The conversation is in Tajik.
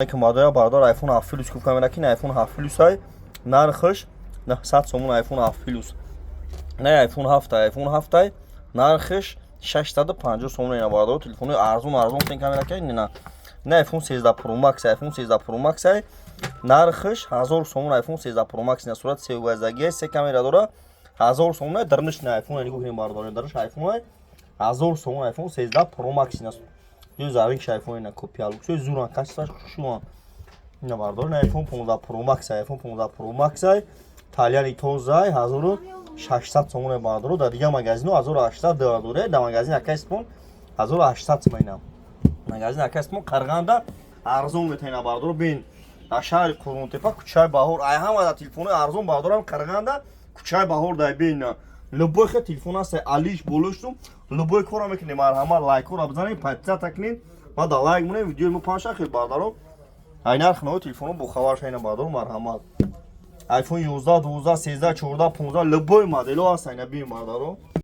Алейкум, бардора, бардор, iPhone 7 Plus гуфт камера ки iPhone 7 Plus ай, нархш 900 сомон. iPhone 7 Plus, не, iPhone 7, iPhone 7 ай, нархш 650 сомон. Ина, бардор, телефони арзон арзон тен камера ки на, не, iPhone 13 Pro Max, iPhone 13 Pro Max ай, нархш 1000 сомон. iPhone 13 Pro Max на сурат севгаздагӣ, се камера дора, 1000 сомон. Ай дарниш на iPhone нигоҳ кунем, бардор, дарниш iPhone ай, 1000 сомон iPhone 13 Pro Max. Ина ё заринш iPhone, ина копия луксои зуран, качестваш хушуан. Ина, бардор, ина iPhone 15 Pro Max, iPhone 15 Pro Max ай, талияни тоза ай, 1600 сомон ай, бардор. Дар дигар магазино 1800 2000, дар магазин Акайспон 1800 сомон. Ина магазин Акайспон Қарғанда арзон метаина, бардор. Бин, дар шаҳри Қурғонтепа, кӯчаи Баҳор ай ҳама дар телефонои арзон, бардорам, Қарғанда, кӯчаи Баҳор дай. Бин, любой хел телефон ҳаст, алиш болоштум, любой кора мекунем. Марҳамат, лайкҳоро бизанед, подписаться кунед ва да лайк монед, видеои мо панша хел, бардаро. Ай нарх нави телефоно бохабар шайна, бардор, марҳамат. iPhone 11, 12, 13, 14, 15, любой модело ҳаст, айна бин, бардаро.